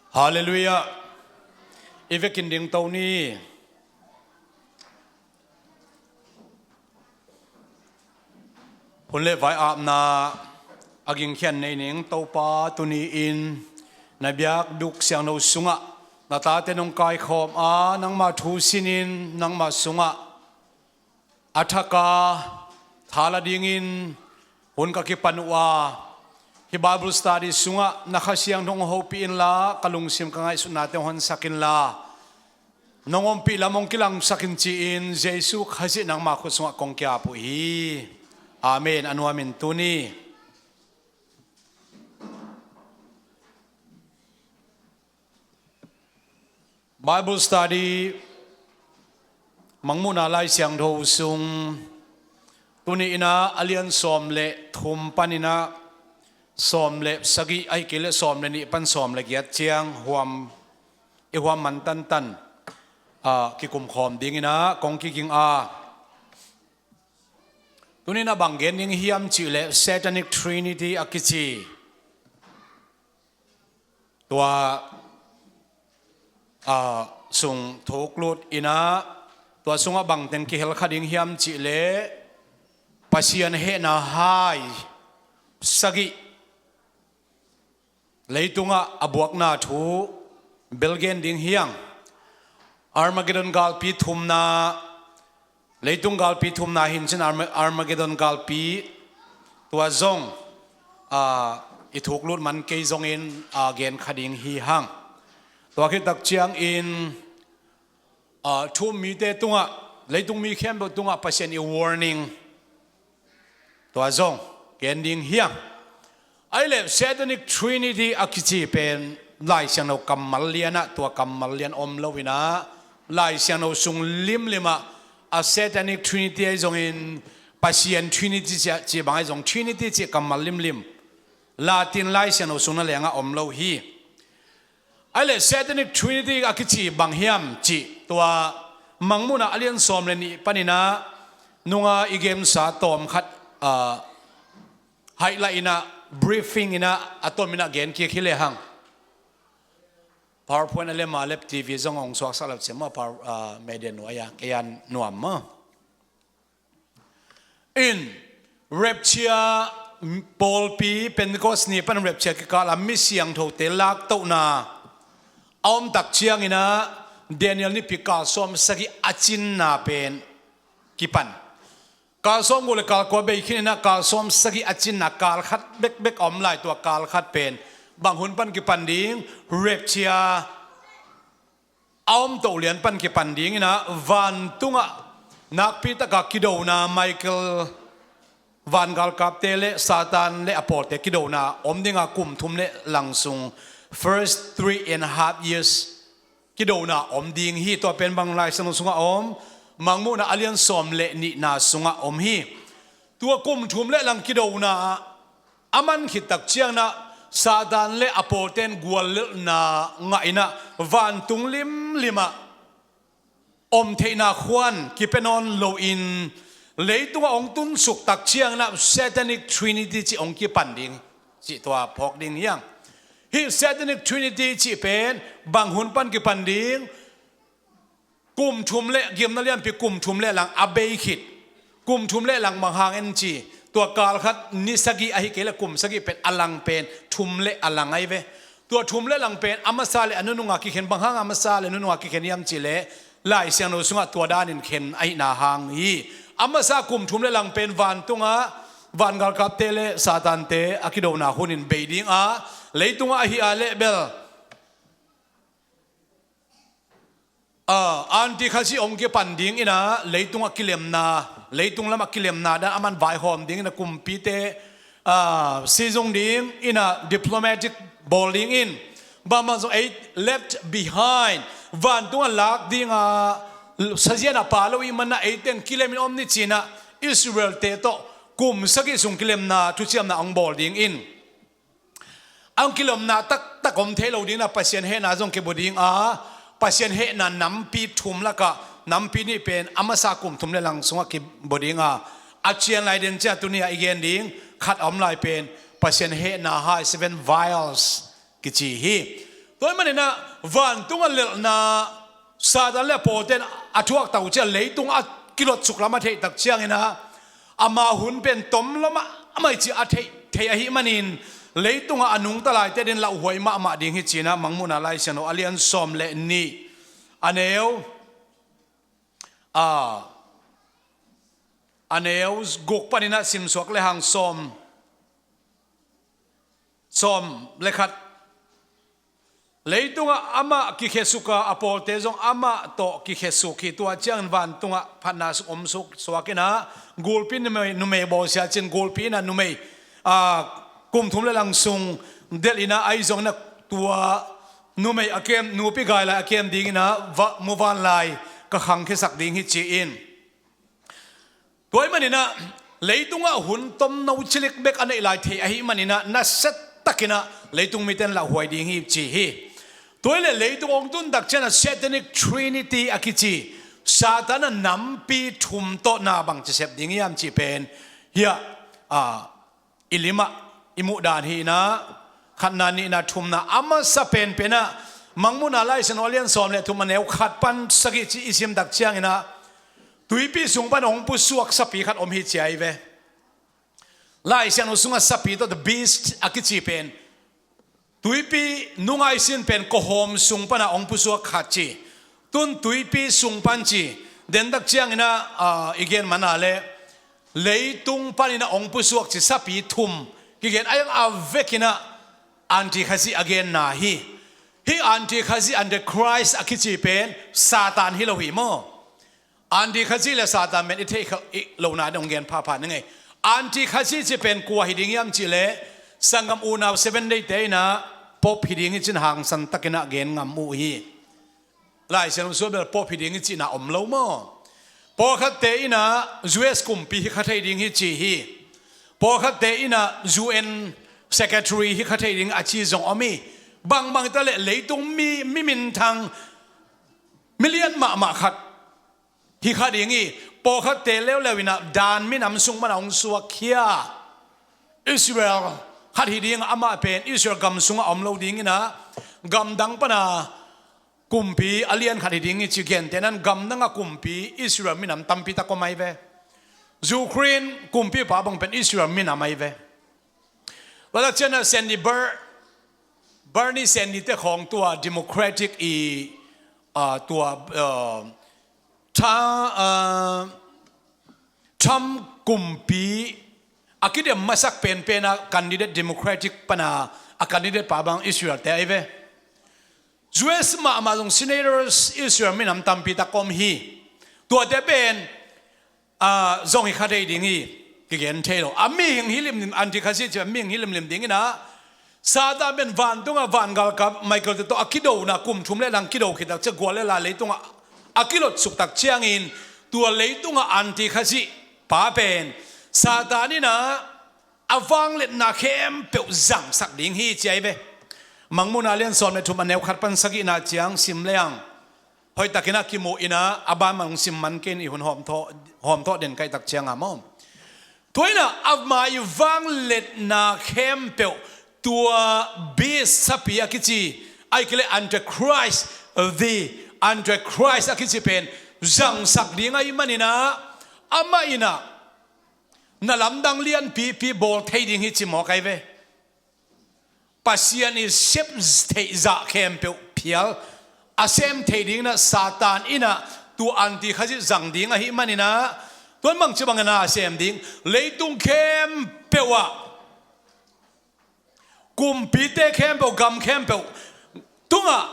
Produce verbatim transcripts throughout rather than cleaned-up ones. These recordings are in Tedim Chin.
Halleluiah. I vekin dingto ni. Hun le vai apna a gingkhian nei ning Topa, tuni-in na biakduk siangtho sungah na tate nong kaikhawm a, nangma thu sinin nangma sungah a thak a thala dingin hun ka kipan uh a, hih Bible study sungah na Kha Siangtho hong hopih inla, ka lungsim ka ngaihsutnate hong honsak inla, nong ompih lam hong kilangsak in ci-in Jesu Khazih nangma khut sungah kong ki-ap uh hi. Amen. A nuamin tuni Bible study, Mangmuhna Lai Siangtho sung, tuni inah a lian sawm le thum paninah sawm le sagih, ahih kei leh sawm le nih pan sawm le giat ciang huam, i huam man tantan, ah, kikumkhawm dinginah kong kiging a. Tuni inah bang gen ding hiam cih leh Satanic Trinity a kici tua, ah, sung thuklut inah, tua sungah bangteng kihel kha ding hiam cih leh Pasian hehna hai sagih leitungah a buakna thu bel gen ding hi hang. Armageddon galpi thumna, leitung galpi thumna hi in cin Arma-, Armageddon galpi tua zong, ah, i thuklut man kei zongin, ah, gen kha ding hi hang. Tua khit tak ciangin, ah, thu-um mite tungah, leitung mi khempeuh tungah Pasian i warning tua zong gen ding hi hang. Ahih leh Satanic Trinity a kici pen Lai Siangtho kammal lianah tua kammal lian om lo inah, Lai Siangtho sung limlimah a Satanic Trinity ahi zongin Pasian Trinity cih, cih bang ahi zong Trinity cih kammal limlim Latin Lai Siangtho sung nangawn om lo hi. Ahih leh Satanic Trinity a kici bang hiam cih tua Mangmuhna a lian sawm le nih paninah nunga i gensa tawm khat, ah, highlight inah, briefing inah, a tom inah gen kik hi lehang. PowerPoint a lem a lep, TV zong hong suaksak lo ciang maw, power, ah, media nuai a, kei a nuam maw. In, rapture, pawlpi, Pentecost ni pan rapture kikal a mi siangthote laktohna a om tak cianginah Daniel nipi kal sawm sagih a cinna pen kipan. Kal sawm guk le kal kua bei khin inah kal sawm sagih a cinna kal khat bekbek a om lai, tua kal khat pen bang hun pan kipan ding, rapture a om toh lian pan kipan dinginah vantungah nakpi taka kidona, Michael vangalkapte le Satan le a pawlte kidona om dinga kum thum le lang sung, first three and a half years kidona om ding hi. Tua pen bang Lai Siangtho sungah om, Mangmuhna a lian sawm le nihna sungah om hi. Tua kum thum le lang kidona a man khit tak cianginah Satan le a pawlten guallelhna ngah inah vantung limlimah om theihna khuan kipia nawn loin leitungah hong tunsuk tak cianginah Satanic Trinity cih hong kipan ding cih tua phawk ding hi hang. Hih Satanic Trinity cih pen bang hun pan kipan ding, kum thum le, gimna lianpi kum thum le lang a bei khit. Kum thum le lang bang hang en ci, tua kal khat ni sagih ahih kei leh kum sagih pen a lang pen thum le a lang ahi ve. Tua thum le lang pen a masa le a nununga kikhen, bang hanga a masa le nununga kikhen hiam cih leh Lai Siangtho sungah tua danin khen ahihna hang hi. A masa kum thum le lang pen vantungah vangalkapte le Satante a kidona hunin bei ding a, leitungah ahi a leh bel, ah, Antikhasi hong kipan dinginah leitungah kilemna, leitung lamah kilemna dan a man vaihawm dinginah kumpite, ah, sizung dinginah diplomatic bawl dingin, bangmah zong ei left behind, vantungah lak dinga sazian a pha lo i hih manah eite in kilemin om ni cinah Israel-te tawh kum sagih sung kilemna thuciamna hong bawl dingin, a hong kilemna taktak om thei lo dinginah Pasian hehna zong kibua ding a, Pasian hehna nampi thum lakah nampi nih pen a masa kum thum le lang sungah kibua ding a, a cian lai den ciang tuni-ah i gen ding khat a om lai pen Pasian hehna hai, seven vials kici hi. Tua ahih maninah vantung a lelhna Satan le a pawlte'n a thuak tau ciang leitung a kilotsuk lam a theih tak cianginah ama hun pen tom lo mahmah hi ci a theih, theih ahih manin leitungah a nungta laite adingin lauhuai mahmah ding hi cinah Mangmuhna Lai Siangtho a lian sawm le nih a neu a, a neu guk paninah simsuak lehang sawm, sawm le khat. Leitungah amah kikhiasuk a, a pawlte zong amah tawh kikhiasuk hi. Tua ciangin vantungah phatna suk om suk suak inah gulpi numei, numei bawlsia cin gulpi inah numei, a, kum thum le lang sung delh inah ahi zong inah tua numei a kem, nupi gailai a kem dinginah va, muvanlai ka khangkhiasak ding hi ci-in. Tua ahih maninah leitungah hun tomno cilik bek a neih lai thei ahih maninah nasiatakinah leitung mite'n lauhuai ding hi ci hi. Tua hileh leitung hong tun tak cianah Satanic Trinity a kici Satan a nampi thum tawh na bangci sep ding hiam cih pen hiah, a, i limah i muhdan hi inah khatna, nihna, thumna a masa penpenah Mangmuhna Lai Siangtho a lian sawm le thum a neu khat pan sagih cih i sim tak cianginah tuipi sung pan hong pusuak sapi khat om hi ci ahi ve. Lai Siangtho sungah sapi tawh the beast a kici pen tuipi nungaisin pen kawhawm sung pana hong pusuak khat ci. Tun tuipi sung pan ci. Dentak cianginah, a, i gen mana le leitung paninah hong pusuak ci sapi thum kigen a, a vekinah Antikhasi a genna hi. Hih Antikhasi, Antichrist a kici pen Satan hi lo hi maw? Antikhasi le Satan pen i theih kha i lona dong gen phapha ni ngei. Antikhasi ci pen kua hi ding hiam cihleh sanggam unau Seven Day te inah pop hi ding hi cin hangsan takinah gen ngam uh hi. Lai Siangtho sung bel pop hi ding hi cihna om lo maw? Pawlkhatte inah U S kumpi hi kha thei ding hi ci hi. Pawlkhatte inah U N secretary hi kha thei ding a ci zong om hi. Bangbang ta leh leitung mi, mi minthang, mi lian mahmah khat hi kha ding hi. Pawlkhatte leuleu inah Dan minam sung pana hong suakkhia Israel khat hi ding, amah pen Israel gam sungah om lo dinginah gamdang pana kumpi a lian khat hi ding hi ci. Gentehnan gamdang a kumpi Israel minam tampi tak om ahi ve. Ukraine kumpipa bang pen Israel minam ahi ve. Tua tak cianah Sandy Ber-, Bernie Sandy te khawng tua Democratic i, a, tua, a, Tha-, a, Trump kumpi a kidem masak penpen a candidate, Democratic pana a candidate pa bang Israel te ahi ve. U S mahmah zong senators Israel minam tampi tak om hi. Tuate pen, a, zong hi kha thei ding hi. Kigen thei lo. A mihing hi limlim, Antikhasi ci a mihing hi limlim dinginah Satan pen vantungah vangalkap Michael te tawh a kidona kum thum le lang kido khit tak ciang gual le la leitungah a kilotsuk tak ciangin tua leitungah Antikhasi pa pen Satan inah a vangliatna khempeuh zangsak ding hi ci ahi ve. Mangmuhna lian sawm le thum a neu khat pan sagihna ciang sim lehang hoihtakinah kimu inah a banman hong sim man kei in i hun hawmthawh, hawmthawh den kaihtak cianga maw? Tua inah ama i vangliatna khempeuh tua beast sapi a kici, ahih kei leh Antichrist, the Antichrist a kici pen zangsak ding ahih maninah amah inah na lamdang lianpipi bawl thei ding hi ci mawk ahi ve. Pasian i sep theih zah khempeuh phial a sem thei dinginah Satan inah tua Antikhasi zang ding ahih maninah tuan bangci bangin a sem ding, leitung khempeuh ah kumpite khempeuh, gam khempeuh tungah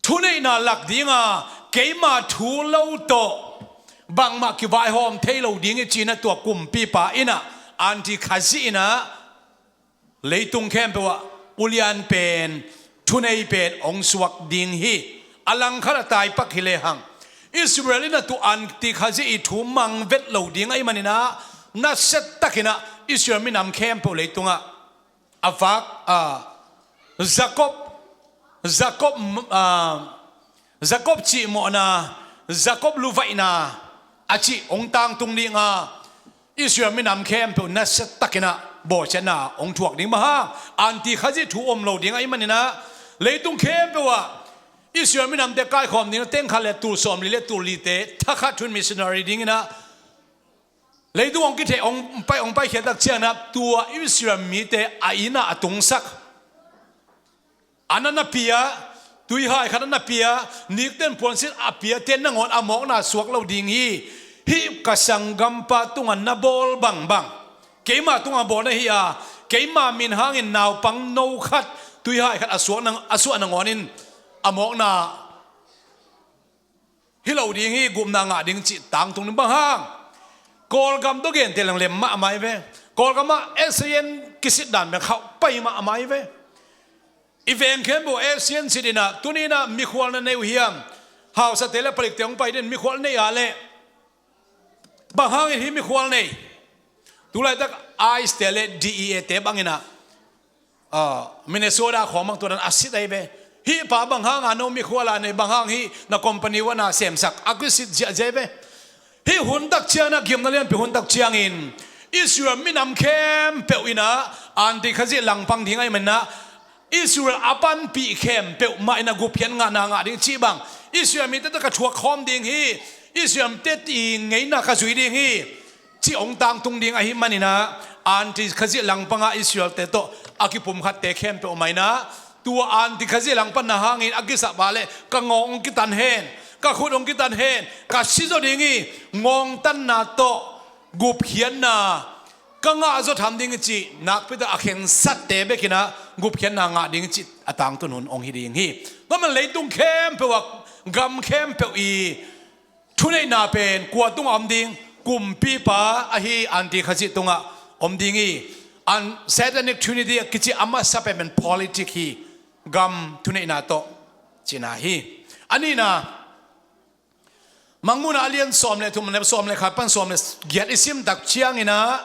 thuneihna lak dinga keima thu lo tawh bangmah kivaihawm thei lo ding hi cinah tua kumpipa inah Antikhasi inah leitung khempeuh ah ulian pen, thunei pen hong suak ding hi. A langkhat a taipak hi lehang Israel inah tua Antikhasi i thu mang vet lo ding ahih maninah nasiatakinah Israel minam khempeuh leitungah a vak, a, Jacob, Jacob, a, Jacob cihmawhna, Jacob luvaihna a cih hong tangtung dinga Israel minam khempeuh nasiatakinah bawlsiatna hong thuak ding. Bang hang? Antikhasi thu om lo ding ahih maninah Leitung khempeuh ah Israel minamte kaikhawm dingin teng khat le tul sawmli le tul lite thakhat thu-in missionary dingin ah leitung hong kitheh, hong pai, hong paikhiat tak ciangin ah tua Israel mite a inn ah a tungsak, a na na pia, tuihai khat a na pia, nikten puansilh a piate nangawn a mawkna suak lo ding hi. Hih ka sanggampa tungah na bawl bangbang keima tungah bawl na hi a, keima min hangin naupang no khat, tuihai khat a suak nang, a suah nangawnin a mawkna hi lo ding hi, gupna ngah ding cih tangtung ding. Bang hang? Kawlgam tawh gente leng lem mahmah hi ve. Kawlgamah S A N kisit dan bek khauh pai mahmah hi ve. I veng khempeuh S A N sit in ah, tuni in ah mikhual na nei uh hiam? Hausate le palikte hong pai den mikhual nei a leh. Bang hangin hih mikhual nei? Tulaitak ICE te le D E A te bangin ah, ah, Minnesota khawng bang tua dan a sit ahi ve. Hih pa bang hang a no mikhual a nei, bang hang hih na company uh a na semsak a kisit ziahziah hi ve. Hih hun tak ciangin ah, gimna lianpi hun tak ciangin Israel minam khempeuh in ah anti Khazih langpang ding ahih manin ah Israel a panpih khempeuh mah in ah gupkhiat ngahna ngah ding cih bang, Israel mite tawh ka thuak khawm ding hi, Israel mite i ngeina ka zui ding hi, cih hong tangtung ding ahih manin ah anti Khazih langpang ah Israel-te tawh a kipumkhatte khempeuh mah in ah tua anti Khazih langpanna hangin a kisap a leh ka ngawng hong kitan hen, ka khut hong kitan hen, ka si zaw ding hi, ngawngtanna tawh gupkhiatna ka ngah zaw tham ding hi cih nakpi tak a khensatte bek in ah gupkhiatna ngah ding hi cih a tangtun hun hong hi ding hi. Tua man leitung khempeuh ah, gam khempeuh i thuneihna pen kua tungah om ding? Kumpipa ahi anti Khazih tungah om ding hi. An Satanic Trinity a kici a masa pen pen politic hi. Gam thuneihna tawh cihna hi. A nihna, Mangmuhna a lian sawm le thum, sawm le khat pan sawm le giat i sim tak ciangin ah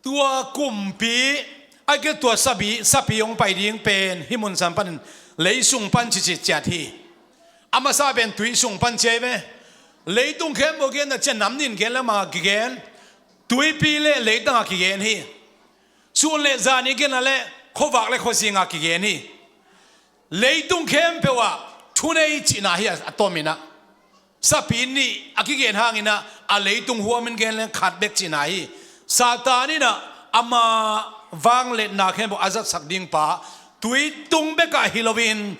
tua kumpi, a ke tua sapi, sapi hong pai ding pen hih mun san panin lei sung pan cici ciat hi. A masa pen tui sung pan ci ahi ve. Leitung khempeuh genna ciang nam nih in gen le ma kigen, tuipi le leitang a kigen hi. Sun le zan i genna le khuavak le khuazing a kigen hi. Leitung khempeuh ah thunei cihna hi a, a tom in ah. Sapi nih a kigen hangin ah a leitung huam in gen leng khat bek cihna hi. Satan in ah ama vangliatna khempeuh a zatsak ding pa, tui tung bek ah hi loin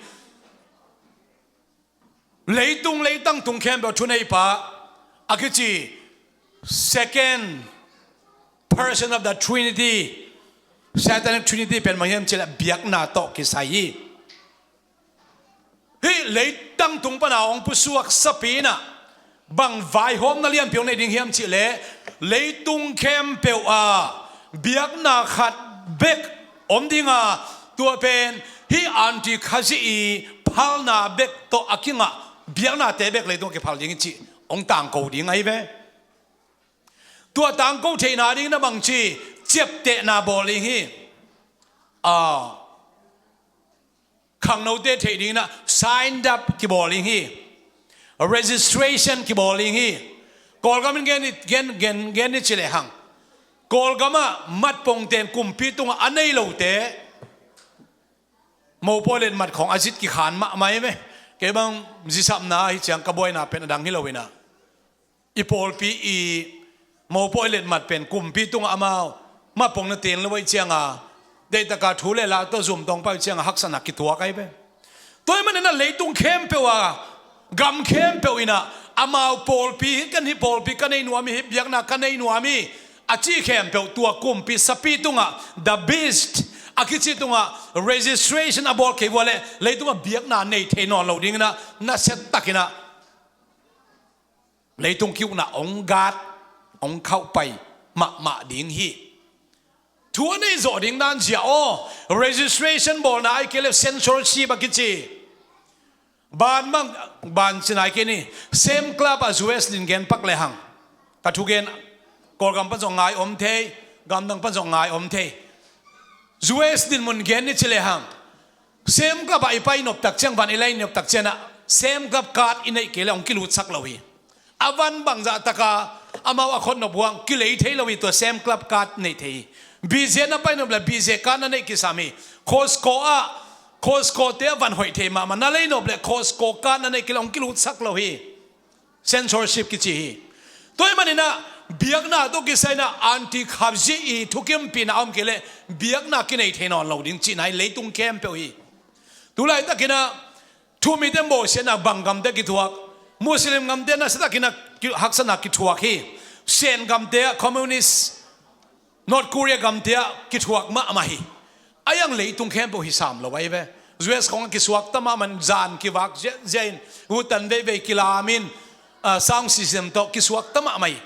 leitung leitang tung khempeuh thunei pa, a kici second person of the Trinity, Satanic Trinity pen bang hiam cih leh biakna tawh kisai hi. Hih leitang tung pan a hong pusuak sapi in ah bang vaihawmna lianpi hong nei ding hiam cih leh, leitung khempeuh ah biakna khat bek om ding a, tua pen hih anti Khazih i phalna bek tawh a kingah biaknate bek leitung ah kiphal ding hi cih hong tangko ding ahi ve. Tua tangko theihna dingin ah bangci ciaptehna bawl ding hi. Ah, khangnote theih dingin ah signed up kibawl ding hi. Registration kibawl ding hi. Kawlgam in gen, gen, gen, gen ni ci lehang, Kawlgam ah matpongten kumpi tungah a nei lote mopawi letmat khawng a zit kikhan mahmah hi ve. Kei bang zisapna ahi ciang ka buaina pen a dang hi lo in ah, i pawlpi i mopawi letmat pen kumpi tungah amau matpong na teng lo ahih cianga, deihtaka thu le la tawh zum tawng pai uh cianga haksatna kituak ahi ve. Tua ahih manin ah leitung khempeuh a, gam khempeuh in ah amau pawlpi hi, ken hih pawlpi ka nei nuam hi, hih biakna ka nei nuam hi a cih khempeuh tua kumpi sapi tungah, the beast a kici tungah registration a bawl kei uh a leh leitungah biakna nei thei nawn lo dingin ah nasia takin ah leitung ki-ukna hong gat, hong khauhpai mahmah ding hi. Thu a nei zawh ding dan zia aw, registration bawlna ahih kei leh censorship a kici. Ban bang, ban ci nai kei ni. Same club ah Joel Osteen gen pak lehang, ka thugen Kawlgam pan zong ngai om thei, gamdang pan zong ngai om thei. Joel Osteen mun gen ni ci lehang, same club ah i pai nop tak ciang, van i lai nop tak ciang ah same club card i neih kei leh hong kilutsak lo hi. A van bangzah taka amau a khot nop uh hang kilei thei lo hi, tua same club card neih thei hi. B J na pai nop leh B J card na neih kisam hi. Costco ah Costco te a van hoih thei mahmah, na lei nop le Costco card na neih kei le hong kilutsak lo hi. Censorship kici hi. Tua ahih manin ah biakna tawh kisai in ah anti-Khazih i thukimpihna a om kei le biakna kinei thei nawn lo ding cihna hi leitung khempeuh hi. Tulaitakin ah thu mite bawlsiatna bang gamte kithuak, Muslim gamte nasatakin ah ki-, haksatna kithuak hi. Sen gamte ah communist North Korea gamte ah kithuak mahmah hi. A iang leitung khempeuh hi sam lo ahi ve. U S khong a kisuakta mahmah in zan kivak ziahziah in, hutan veivei kilam in, ah, sound system tawh kisuakta mahmah hi.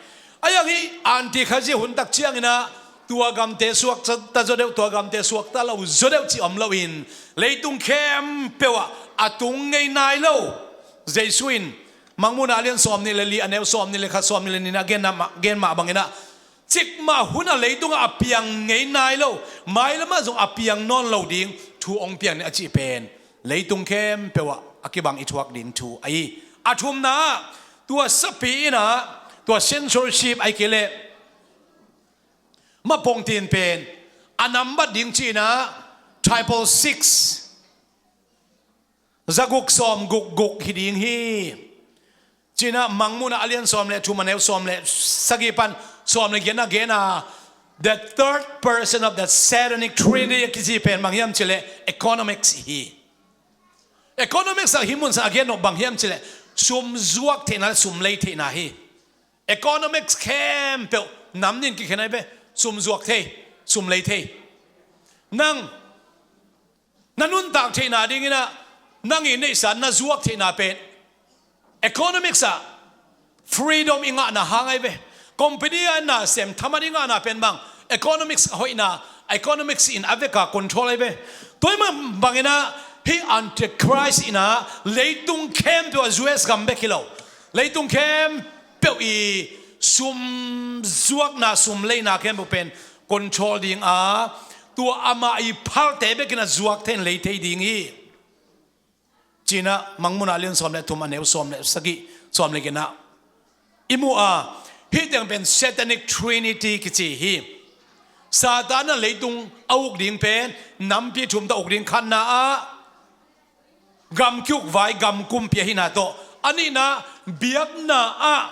A iang hi anti-Khazih hun tak ciangin ah tua gamte suakta zaw deuh, tua gamte suakta lo zaw deuh cih om loin leitung khempeuh ah a tung ngei nai lo. Jesu in Mangmuhna a lian sawmnih le li, a neu sawmnih le khat, sawmnih le nih na gen mah, gen mah bangin ah cikmah hun a leitungah a piang ngei nai lo, mailamah zong a piang nawn lo ding thu hong piang ni a cih pen leitung khempeuh ah a kibang i thuak ding thu ahi. A thumna ah tua sapi in ah tua censorship ahih kei leh mapongtin pen a nambat ding cihna triple six, zaguk sawm guk guk hi ding hi. Cihna Mangmuhna a lian sawm le thum a neu sawm le sagih pan sawm le giatna gen a, the third person of the satanic trinity kici pen bang hiam cih leh economics hi. Economics ah hih munsan a gen nop bang hiam cih leh sum zuak theihna le sum lei theihna hi. Economics khempeuh nam nih in kikhen ahi ve. Sum zuak thei, sum lei thei. Nang na nuntak theihna dingin ah nang i neihsa na zuak theihna pen economics ah freedom i ngahna hang ahi ve. Company ah na sem thaman i ngahna pen bang economics a hoihna, economics in a veka control ahi ve. Tua ahih bangin ah hih antichrist in ah leitung khempeuh ah U S gam bek hi lo, leitung khempeuh i sum zuakna, sum leina khempeuh pen control ding a, tua amah i phalte bekin a zuak thei in lei thei ding hi. Cihna Mangmuhna a lian sawm le thum a neu sawm le sagih, sawm le giatna i mu a, hih teng pen satanic trinity kici hi. Satan a leitung a uk ding pen nampi thum tawh uk ding. Khatna ah gam kiuk vai, gam kumpi ahihna tawh. A nihna biakna ah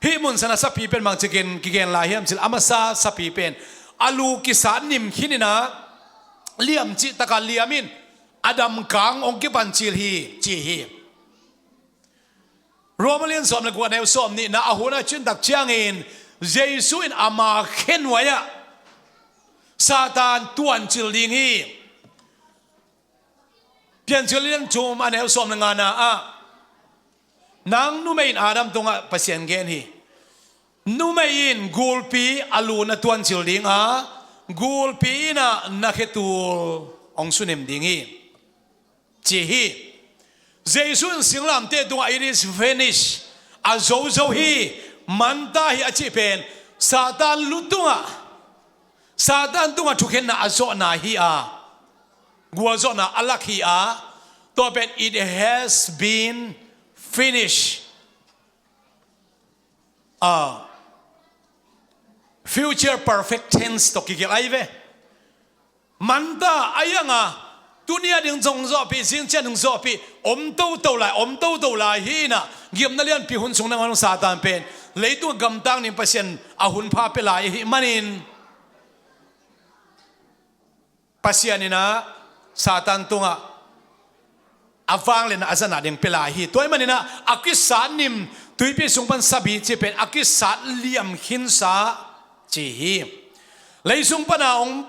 hih munsan a sapi pen bangci gen, kigen lai hiam cih leh a masa sapi pen a lu kisat nim khin in ah liam cih takah liam in a dam kang hong kipan cil hi ci hi. Rom a lian sawm le guk a neu sawmnihna a hun a cin tak ciangin Jesu in ama khenuai ah Satan tuancil ding hi. Piancil lian thum a neu sawm le ngana ah nang numei in Adam tungah Pasian gen hi. Numei in gulpi a lu na tuancil ding a, gulpi in ah na khetul hong sunem ding hi ci hi. Jesu in singlamteh tungah it is finished, a zozo hi, manta hi a cih pen Satan lu tungah, Satan tungah thukhenna a zawhna hi a, gualzawhna a lak hi a, tua pen it has been finished. A future perfect tense tawh kigelh ahi ve. Manta a iang a, tuni a ding zong zawhpih, zingciang ding zawhpih, om toto lai, om toto lai hi in ah, gimna lianpi hun sung nangawn Satan pen leitung gamtang ding Pasian a hun pha pia lai ahih manin Pasian in ah Satan tungah a vangliatna a zatna ding pia lai hi. Tua ahih manin ah a kisat nim, tuipi sung pan sabi cih pen a kisat liam khinsa ci hi. Leisung pana hong,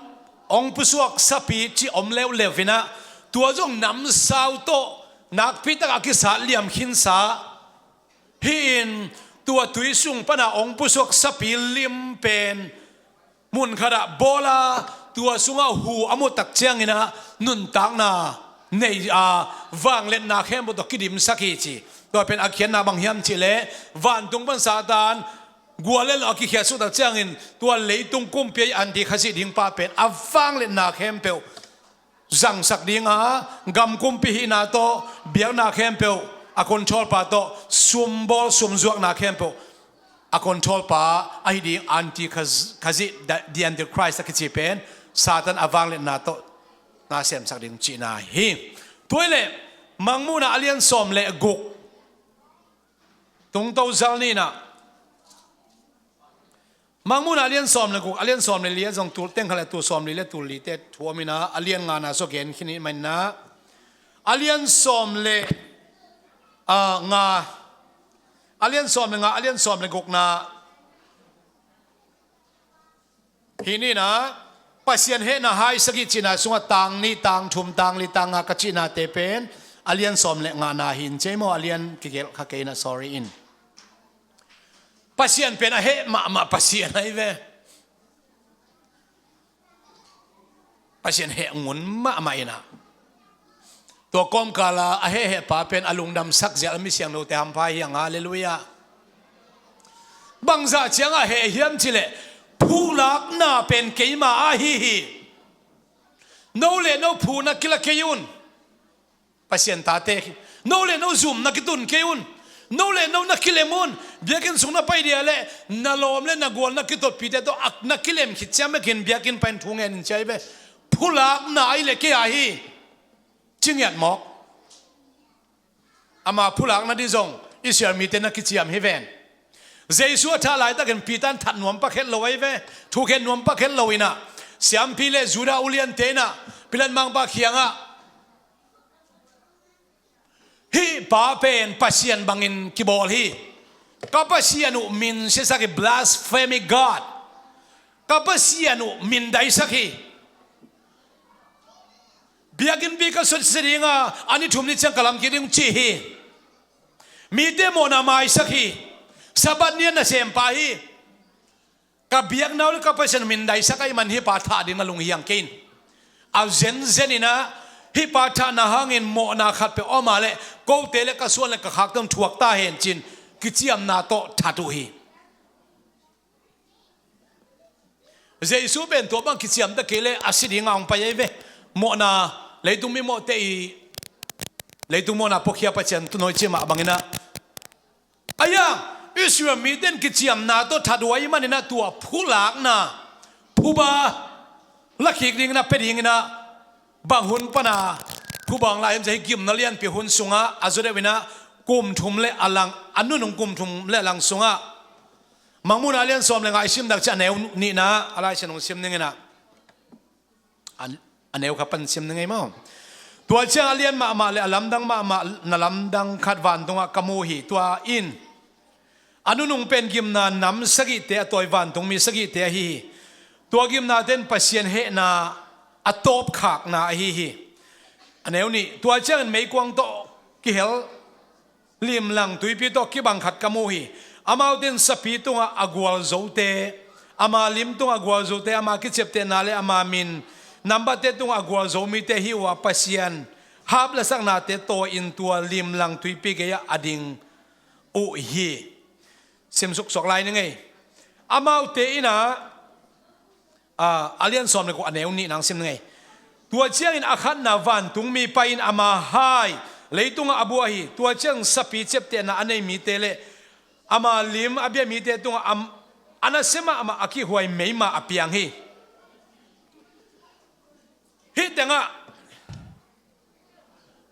hong pusuak sapi cih om leuleu in ah tua zong namsau tawh nakpi takah a kisat liam khinsa. Hih in tua tui sung pana hong pusuak sapi lim pen mun khatah bawl a, tua sungah hu a muh tak ciangin ah nuntakna nei a, vangliatna khempeuh tawh kidimsak hi ci. Tua pen a khiatna bang hiam cih leh vantung pan Satan gual le lo a kikhiat suk tak ciangin tua leitung kumpi a anti-Khazih ding pa pen a vangliatna khempeuh zangsak ding a, gam kumpi hihna tawh, biakna khempeuh a control pa tawh, sumbawl sumzuakna khempeuh a control pa ahi ding anti-Khazih, the, the Antichrist a kici pen Satan a vangliatna tawh na semsak ding cihna hi. Tua hileh Mangmuhna a lian sawm le guk, tungto zal ni-in ah, Mangmuhna a lian sawm le guk, a lian sawm le li ah zong tul teng khat le tul sawm li le tul li te thu om in ah, a lian ngana sua gen khin i hih manin ah, a lian sawm le, ah, nga, a lian sawm le nga, a lian sawm le gukna, hih ni-in ah, Pasian hehna hai sagih cihna sungah tang nih, tang thum, tang li, tang nga ka cihnate pen a lian sawm le ngana hi in, ci ei maw, a lian kigelh kha kei in ah, sorry in. Pasian pen a heh mahmah Pasian ahi ve. Pasian heh ngun mahmah in ah, tua kawmkala a hehheh pa pen a lungdamsak zial a mi siangthote hampha hi hang, halleluiah. Bangzah ciangah heh hiam cih leh, phulakna pen keima ahi hi. No le no phu na kila kei un. Pasian tate, no le no zum na kitun kei un. No le no na kilem un. Biakinn sung na pai dia leh na lawm le na gual na kitotpihte tawh a na kilem khit ciang bekin biakinn pai-in thu ngen in, ci ei ve. Phulakna ahi leh kei a hi, ci ngiat mawk. Ama phulakna ding zong Israel mite na kiciam hi ven. Jesu a thah laitakin Peter in that nuam pak het lo ahi ve. Thukhen nuam pak het lo in ah, siampi le Judah uliante in ah Pilat mangpa kiangah, hih pa pen Pasian bangin kibawl hi. Ka Pasian uh min siasak hi, blasphemy God. Ka Pasian uh min daisak hi. Biakinn pi ka susia ding a, a ni thum ni ciang ka lam kik ding, ci hi. Mite mawhna maisak hi. Sabbath ni a nasempa hi. Ka biakna uh le ka Pasian min daisak ahih man hih pa thah ding na lung hiang kei in. A zenzen in ah, hih pa thahna hangin mawhna khat peuh a om a leh, kote le ka suan le ka khakte hong thuak ta hen, ci-in kiciamna tawh that uh hi. Jesu pen tua bang kiciam ta kei leh a si ding a hong pai ahi ve. Mawhna, leitung mi mawhte i leitung mawhna puakhia Pasian tuunawi cih mah bangin ah, ahi hang Israel mite in kiciamna tawh that uh ahih manin ah, tua phulakna, phuba lakhik dingin ah, pia dingin ah, bang hun pan a phuba hong la hiam cih leh, hih gimna lianpi hun sungah a zaw deuh in ah, kum thum le a lang, a nunung kum thum le a lang sungah, Mangmuhna a lian sawm le nga i sim tak ciang a neu nihna, a Lai Siangtho hong sim ning in ah, a, a neu kha pan sim ning ei maw. Tua ciang a lian mahmah le a lamdang mahmah na lamdang khat vantungah ka mu hi. Tua in a nunung pen gimna nam sagihte a tawi vantungmi sagihte ahi hi. Tua gimnate in Pasian hehna a tawpkhakna ahi hi. A neu nih, tua ciangin meikuang tawh kihel limlang tuipi tawh kibang khat ka mu hi. Amaute in sapi tungah a gualzote, ama lim tungah a gualzote, ama kiciaptehna le ama min nambatte tungah a gualzo mite hi uh a, Pasian haplasaknate tawi-in tua limlang tuipi gei-ah a ding uh hi. Simsuk suak lai ning ei. Amaute in ah, a, a lian sawm le kua, a neu nihna hong sim ning ei. Tua ciangin a khatna vantungmi pai-in ama hai leitungah a buah hi. Tua ciang sapi ciaptehna a nei mite le ama lim a bia mite tungah a, a nasia mahmah a kihhuai meima a piang hi. Hih tengah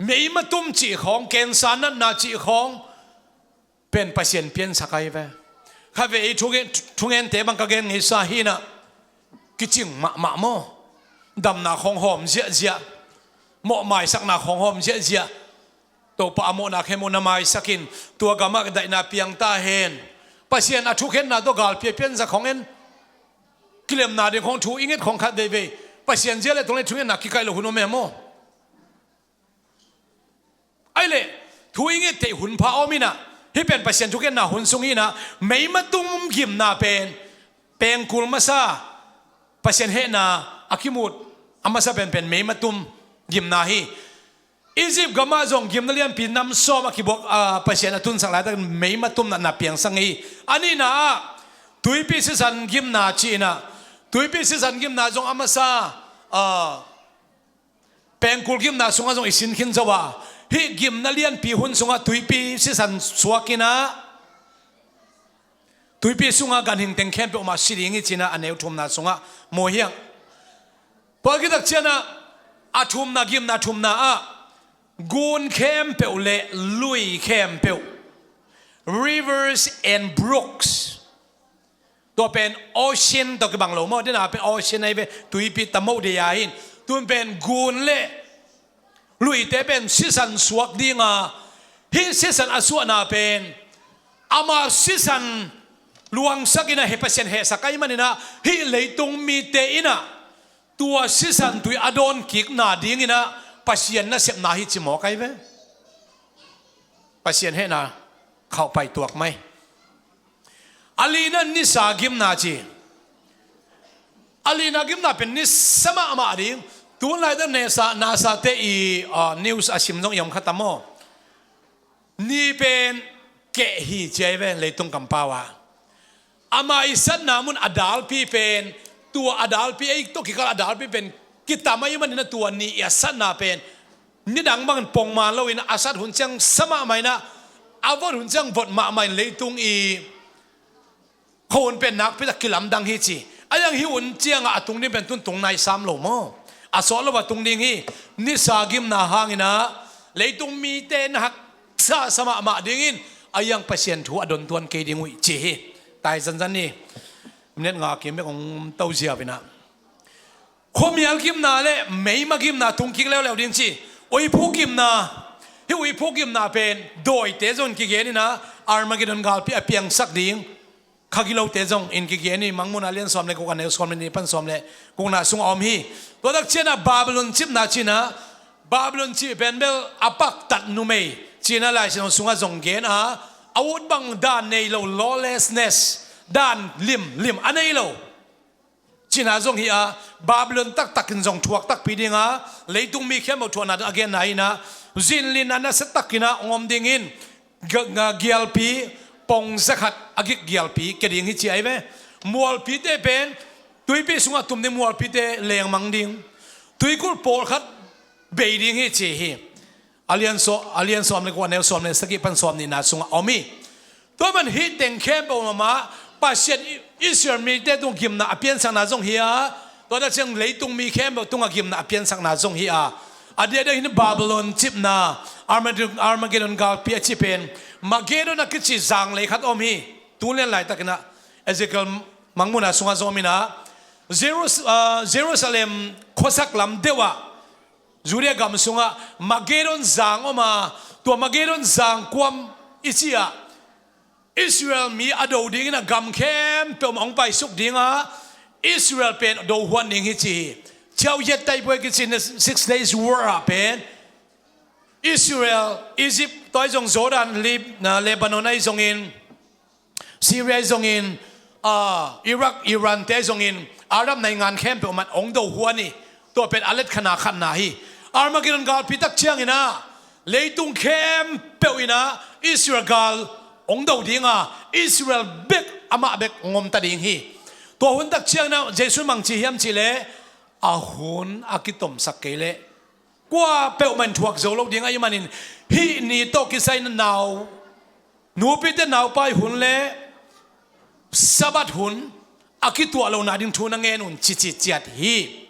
meima tum cih khawng, cancer natna cih khawng pen Pasian piansak ahi ve. Khatvei ei thungen, thungente bang ka gen ngeisa hi in ah, kicing mahmah maw. Damna khawng hawm ziahziah, mawhmaisakna khawng hawm ziahziah. Topa a mawhna khempeuh na maisak in, tua gamah daihna piang ta hen. Pasian a thukhenna tawh galpi a piansak khawng en. Kilemna ding khawng thu i nget khawng khat veivei, Pasian zia le tawh le thungetna kikaih lo hun om e maw. Ahih leh thu i nget theih hun pha om in ah, hih pen Pasian thukhenna hun sung hi in ah, meima tum gimna pen pengkul masa, Pasian hehna a kimut a masa penpen meima tum gimna hi. Egypt gamah zong gimna lianpi nam sawm a kibuak, a, Pasian a tunsak laitakin meima tum natna piangsak hi. A nihna ah tuipi sisan gimna ci in ah, tuipi sisan gimna zong a masa, a, pengkul gimna sungah zong i sin khin zo a, hih gimna lianpi hun sungah tuipi sisan suak in ah, tuipi sungah ganhing teng khempeuh mah si ding hi ci in ah, a neu thumna sungah mu hi hang. Tua khit tak ciangin ah A thumna, gimna thumna ah gun khempeuh le lui khempeuh, rivers and brooks. Tua pen ocean tawh kibang lo maw, dena pen ocean ahi ve, tuipi tamoh dei a hin. Tun pen gun le luite pen sisan suak dinga, hih sisan a suahna pen ama sisan luangsak inah, hih Pasian hehsak ahih maninah, hih leitung mite inah tua sisan tui a dawn kikna dinginah Pasian nasepna hi ci mawk ahi ve. Pasian hehna khauhpai tuak mai. A lina nisa gimna ci. A lina gimna pen nisa mahmah ding. Tunlai dan nesa, NASA te i, ah, news a sim zong i om kha ta maw. Ni pen keh hi ci ahi ve, leitung kampau ah. Ama i satna mun a dalpi pen, tua a dalpi, ei tawh kikal a dalpi pen kitam ahih maninah tua ni i a satna pen nidang bangin pong man loin a sat hun ciang sa mahmah inah, a vot hun ciang vot mahmah in leitung i khuahun pen nakpi tak kilamdang hi ci. A iang hih hun ciangah a tung ding pen tun tung nai sam lo maw? A sawt lo a tung ding hi. Nisa gimna hanginah leitung mite na haksa sa mahmah dingin a iang Pasian thu a don tuan kei ding uh hi ci hi. Tai zanzan ni. Minute nga kim bek hong to ziau inah. Khuamial gimna le meima gimna tung kik leuleu ding ci. Uiphuk gimna. Hih uiphuk gimna pen dawite zong kigen inah Armageddon galpi a piangsak ding. Kha gilote zong in kigen hi. Mangmuhna lian sawm le guk a neu sawm le nih pan sawm le gukna sungah om hi. Tua tak cianah Babylon cipna cinah, Babylon cih pen bel a paktat numei cinah Lai Siangtho sungah zong gen a, a ut bang dan nei lo, lawlessness, dan limlim a nei lo cihna zong hi a, Babylon taktakin zong thuak takpi dinga, leitung mi khempeuh thuahna a genna hi inah, zinlinna nasiatakinah hong om dingin, g-, nga gialpi pong zakhat a gik gialpi kia ding hi ci ahi ve. Mualpite pen, tuipi sungah tum ding mualpite lengmang ding, tuikulh pawlkhat bei ding hi ci hi. A lian saw-, a lian sawm le kua, a neu sawm le sagih pan sawm nihna sungah a om hi. Tua man hih teng khempeuh mahmah Pasian Israel mite tung gimna a piansakna zong hi a, tua tak ciang leitung mi khempeuh tungah gimna a piansakna zong hi a. A diakdiak hin Babylon cipna, Armageddon, Armageddon galpi a ci pen, Magedon a kici zanglei khat om hi. Tu lian laitakinah Ezekiel Mangmuhna sungah zong om inah, Jerus-, ah, Jerusalem khuasak lam deuh ah, Judea gam sungah Magedon zang om a, tua Magedon zang kuam i ci ah, Israel mi a do dingin a gam khempeuh mah hong paisuk dinga, Israel pen do huan ding hi ci hi. Chiau yet tai buai kici, Six Days War ah pen Israel, Egypt, tua i zong Jordan, Lib-, na Lebanon ahi zongin, Syria ahi zongin, ah, Iraq, Iran te ahi zongin, Arab naingan khempeuh man hong do huan hi. Tua pen a letkhana khatna hi. Armageddon galpi tak cianginah leitung khempeuh inah Israel gal hong do dinga, Israel bek, amah bek hong omta ding hi. Tua hun tak cianginah Jesu mangci hiam cihleh, a hun a kitomsak kei leh kua peuhmah in thuak zo lo ding ahih manin, hih ni tawh kisai nau, nupite naupai hun le Sabbath hun a kituah lohna ding thu na ngen un, cici ciat hi.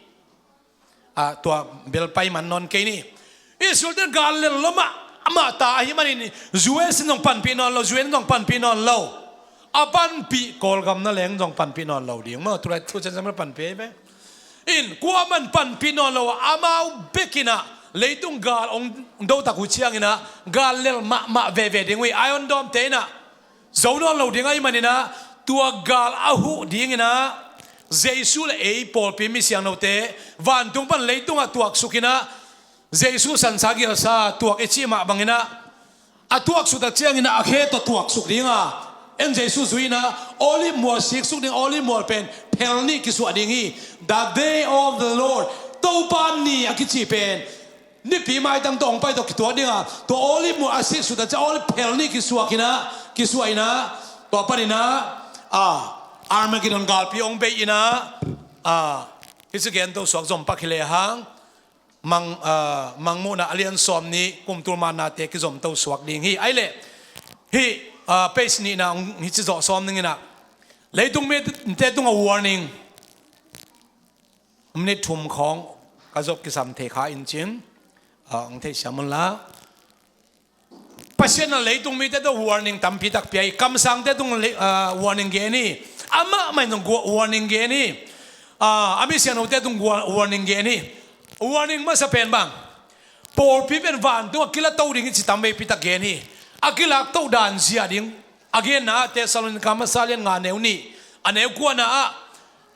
Ah, tua bel pai man nawn kei ni. Israel ten gal lel lo mah, amah ta ahih manin, U S in zong panpih nawn lo, U N in zong panpih nawn lo. A panpih Kawlgam na leng zong panpih nawn lo ding maw, tulai thu ciancian panpih ahi ve. In, kuaman panpih nawn lo a, amau bekinah leitung gal hong do tak uh cianginah gal lel mahmah veve ding uh hi. Iron Dome te inah zo nawn lo ding ahih maninah, tua gal a huh dinginah Jesu le ei pawlpi misiangthote vantung pan leitungah tuaksukinah, Jesu sansa gialsa tuak i cih mah banginah, a tuaksuk tak cianginah a khe tawh tuaksuk dinga, en Jesu zui inah Olive mual siksuk ding, Olive mual pen phel nih kisuah ding hi. The day of the Lord, Topa ni a kici pen nipi maitang tawh hong pai tawh kituak dinga, tua Olive mual a siksuk tak ciang Olive phel nih kisuak inah, kisuah inah, tua paninah, ah, Armageddon galpi hong bei inah, ah, hih ci gen to suak zom pak hi lehang, Mang, ah, Mangmuhna a lian sawm nih, kum tul mannate kizomto suak ding hi. Ahih leh, hih, ah, page nihna hong hi ci zawh sawm ninginah, leitung mite tungah warning. Minute thum khawng Ka zop kisam thei kha in cin, ah, hong theisiam un la. Pasian in leitung mite tung warning tampi tak pia hi. Kamsangte tung le, ah, warning gen hi. Amah mah in tung gua-, warning gen hi. Ah, a misiangthote tung gua-, warning gen hi. Warning masa pen bang, pawlpi pen vantung a kila to ding hi ci tam veipi tak gen hi. A kilak to dan zia ding a genna ah Thessalonika masa lian nga neu nih, a neu kuana ah,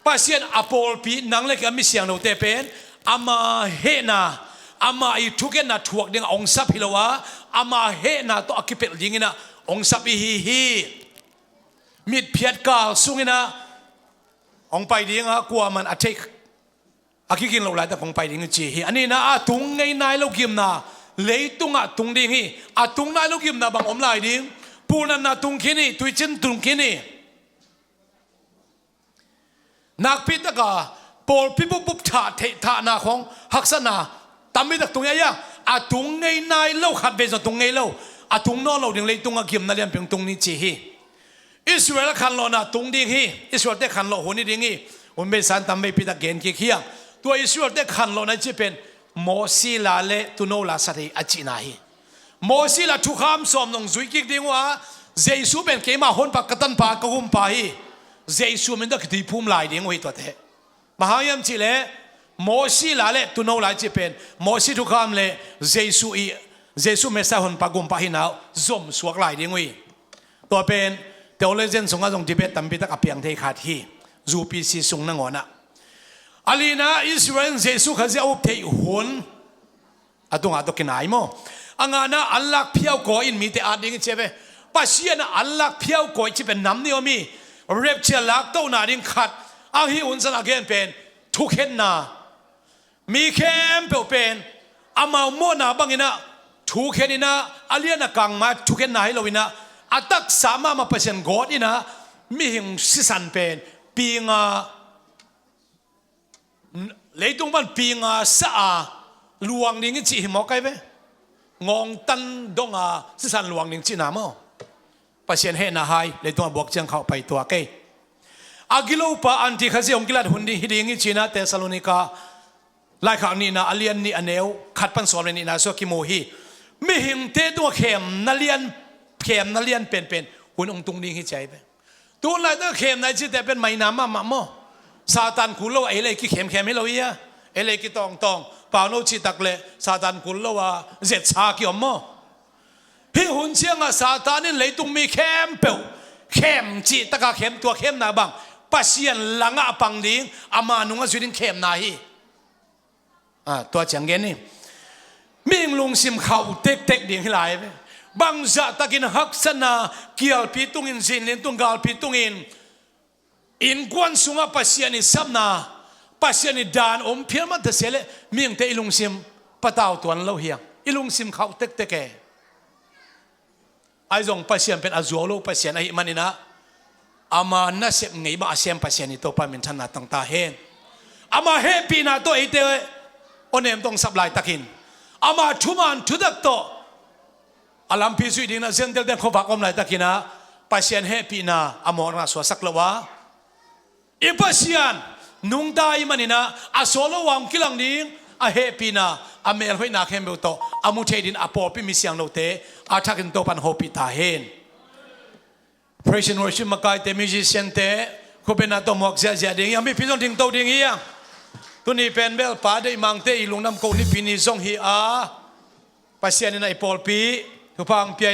Pasian a pawlpi, nang le kei a misiangthote pen ama hehna, ama i thukhenna thuak ding a hong sap hi lo a, ama hehna tawh a kipelh dingin ah hong sap i hi hi. Mitphiat kal sungin ah hong pai ding a, kuaman a theih, a kikin loh laitak hong pai ding hi ci hi. A nihna ah, a tung ngei nai lo gimna leitungah tung ding hi. A tung nai lo gimna bang om lai ding? Pulnatna tung khin hi, tuicin tung khin hi. Nakpi taka pawlpi bupbup thah theih thahna khawng haksatna tampi tak tung hi a, a tung ngei nai lo, khatvei zong tung ngei lo, a tung nawn lo ding leitungah gimna lianpi hong tung ni ci hi. Israel a khanlawhna tung ding hi. Israelte khanlawh hun hi ding hi. Hun bei san tam veipi tak gen kik hi a. Tua Israelte khanlawhna i cih pen Mosi la le Tuuno la sat hi a cihna hi. Mosi la thukham sawm nong zui kik ding uh a, Jesu pen keima honpa, ka tanpa, ka gumpa hi. Jesu min tawh kituiphum lai ding uh hi tuate. Bang hang hiam cih leh Mosi la le Tuuno la i cih pen Mosi thukham le Jesu i, Jesu Messiah honpa gumpa hihna uh zomsuak lai ding uh hi. Tua pen theologian sungah zong debate tampi tak a piang thei khat hi. U P C sung nangawnah. A lina, Israel in Jesu Khazih a up theih hun a tungah tawh kinai maw? A ngana, an lak phiau kawi in mite at ding i ci a ve. Pasian ah an lak phiau kawi cih pen nam nih om hi. Rapture laktohna ding khat. A hih hun san a gen pen thukhenna. Mi khempeuh pen amau mawhna bangin ah thukhen in ah, a lian a kang mah thukhenna hi lo in ah, a taksa mahmah Pasian gawt in ah mihing sisan pen pinga, leitung pan pinga sa a luang ding i cih hi mawk ai ve. Ngawngtan donga sisan luang ding cihna maw? Pasian hehna hai leitungah buak ciang khauh pai tuak ei. A gilopa Antikhazih hong kilat hun ding hi ding hi ci-in ah Thessalonika laikhak nihna a lian nih a neu khat pan sawm le nihna sungah kimu hi. Mihingte tungah khemna lian, khemna lian penpen hun hong tung ding hi ci ai ve. Tun laitak khemna i cihte pen maina mahmah maw? Satan kul lo a ei lei kikhemkhem hi lo hi a, ei lei kitawngtawng, pauno cihtak le Satan kul lo a zetsa kiom maw? Hih hun ciangah Satan in leitung mi khempeuh khem cih taka khem, tua khemna bang Pasian langah a pang ding, ama nungah zui ding khemna hi. Ah, tua ciang gen ni. Mihing lungsim khauh tektek ding hi lai ve. Bangzah takin haksatna, kialpi tungin, zinlin tung, galpi tungin, innkuan sungah Pasian i sapna, Pasian i dan om phial mah ta se leh mihingte i lungsim patau tuan lo hiang. I lungsim khauh tektek e. Ahi zong Pasian pen a zuau lo Pasian ahih manin ah, ama nasep ngei bang a sem Pasian i Topa minthanna tang ta hen. Ama hehpihna tawh eite awnem tawh hong sap laitakin, ama thuman thutak tawh a lampi zuih dingin ah Gentile-te khuavak om laitakin ah, Pasian hehpihna a mawkna suaksak lo a, i Pasian nungta ahih manin ah, a sawt lo a hong kilang ding a hehpihna, a melhoihna khempeuh tawh a mu thei dingin a pawlpi misiangthote a thakin Topa'n hopih ta hen. Praise and worship makaite, musician-te, khuabenna tawh muak ziahziah ding hi a, mipi zong dingto ding hi a. Tuni pen bel Pa Deih Mangte i lungdam ko nipi ni zong hi a, Pasian in ah i pawlpi thupha hong pia